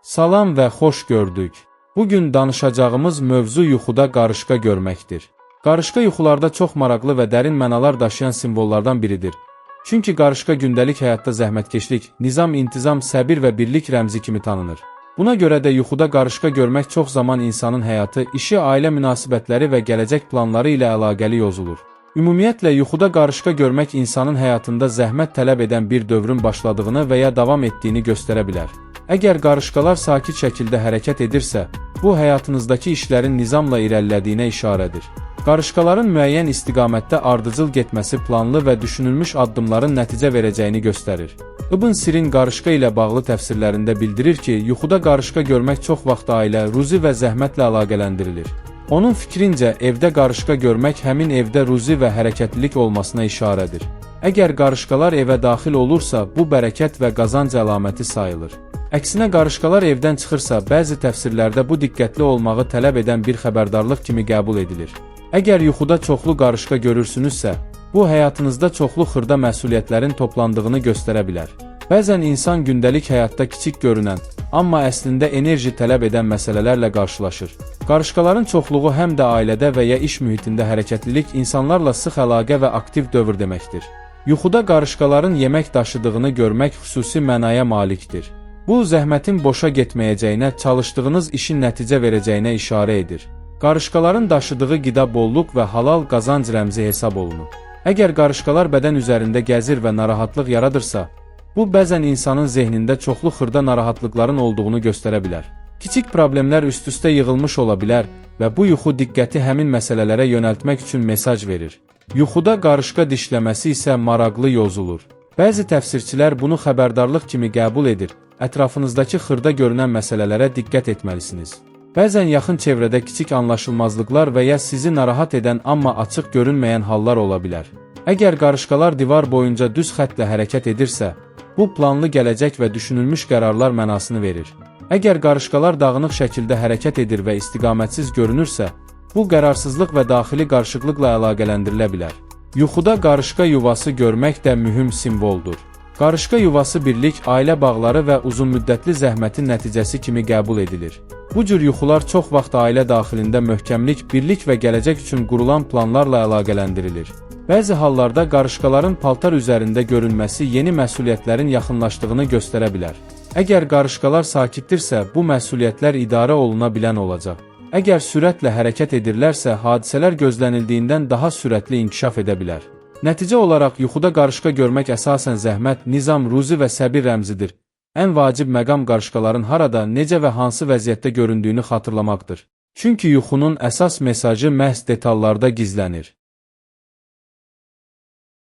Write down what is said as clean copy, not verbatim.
Salam və xoş gördük. Bugün danışacağımız mövzu yuxuda qarışqa görməkdir. Qarışqa yuxularda çox maraqlı və dərin mənalar daşıyan simvollardan biridir. Çünki qarışqa gündəlik həyatda zəhmətkeşlik, nizam, intizam, səbir və birlik rəmzi kimi tanınır. Buna görə də yuxuda qarışqa görmək çox zaman insanın həyatı, işi, ailə münasibətləri və gələcək planları ilə əlaqəli yozulur. Ümumiyyətlə, yuxuda qarışqa görmək insanın həyatında zəhmət tələb edən bir dövrün başladığını və ya davam etdiyini göstərə bilər. Əgər qarışqalar sakit şəkildə hərəkət edirsə, bu həyatınızdakı işlərin nizamla irəlilədiyinə işarədir. Qarışqaların müəyyən istiqamətdə ardıcıl getməsi planlı və düşünülmüş addımların nəticə verəcəyini göstərir. İbn Sirin qarışqa ilə bağlı təfsirlərində bildirir ki, yuxuda qarışqa görmək çox vaxt ailə, ruzi və zəhmətlə əlaqələndirilir. Onun fikrincə, evdə qarışqa görmək həmin evdə ruzi və hərəkətlilik olmasına işarədir. Əgər qarışqalar evə daxil olursa, bu bərəkət və qazanc əlaməti sayılır. Əksinə qarışqalar evdən çıxırsa, bəzi təfsirlərdə bu diqqətli olmağı tələb edən bir xəbərdarlıq kimi qəbul edilir. Əgər yuxuda çoxlu qarışqa görürsünüzsə, bu həyatınızda çoxlu xırda məsuliyyətlərin toplandığını göstərə bilər. Bəzən insan gündəlik həyatda kiçik görünən, amma əslində enerji tələb edən məsələlərlə qarşılaşır. Qarışqaların çoxluğu həm də ailədə və ya iş mühitində hərəkətlilik, insanlarla sıx əlaqə və aktiv dövr deməkdir. Yuxuda qarışqaların yemək daşıdığını görmək xüsusi mənaya malikdir. Bu, zəhmətin boşa getməyəcəyinə, çalışdığınız işin nəticə verəcəyinə işarə edir. Qarışqaların daşıdığı qida bolluq və halal qazanc rəmzi hesab olunur. Əgər qarışqalar bədən üzərində gəzir və narahatlıq yaradırsa, bu bəzən insanın zehnində çoxlu xırda narahatlıqların olduğunu göstərə bilər. Kiçik problemlər üst-üstə yığılmış ola bilər və bu yuxu diqqəti həmin məsələlərə yönəltmək üçün mesaj verir. Yuxuda qarışqa dişləməsi isə maraqlı yozulur. Bəzi təfsirçilər bunu xəbərdarlıq kimi qəbul edir. Ətrafınızdakı xırda görünən məsələlərə diqqət etməlisiniz. Bəzən yaxın çevrədə kiçik anlaşılmazlıqlar və ya sizi narahat edən, amma açıq görünməyən hallar ola bilər. Əgər qarışqalar divar boyunca düz xəttlə hərəkət edirsə, bu planlı gələcək və düşünülmüş qərarlar mənasını verir. Əgər qarışqalar dağınıq şəkildə hərəkət edir və istiqamətsiz görünürsə, bu qərarsızlıq və daxili qarışıqlıqla əlaqələndirilə bilər. Yuxuda qarışqa yuvası görmək də mühüm simvoldur. Qarışqa yuvası birlik, ailə bağları və uzunmüddətli zəhmətin nəticəsi kimi qəbul edilir. Bu cür yuxular çox vaxt ailə daxilində möhkəmlik, birlik və gələcək üçün qurulan planlarla əlaqələndirilir. Bəzi hallarda qarışqaların paltar üzərində görünməsi yeni məsuliyyətlərin yaxınlaşdığını göstərə bilər. Əgər qarışqalar sakitdirsə, bu məsuliyyətlər idarə oluna bilən olacaq. Əgər sürətlə hərəkət edirlərsə, hadisələr gözlənildiyindən daha sürətli inkişaf edə bilər. Nəticə olaraq yuxuda qarışqa görmək əsasən zəhmət, nizam, ruzi və səbir rəmzidir. Ən vacib məqam qarışqaların harada, necə və hansı vəziyyətdə göründüyünü xatırlamaqdır. Çünki yuxunun əsas mesajı məhz detallarda gizlənir.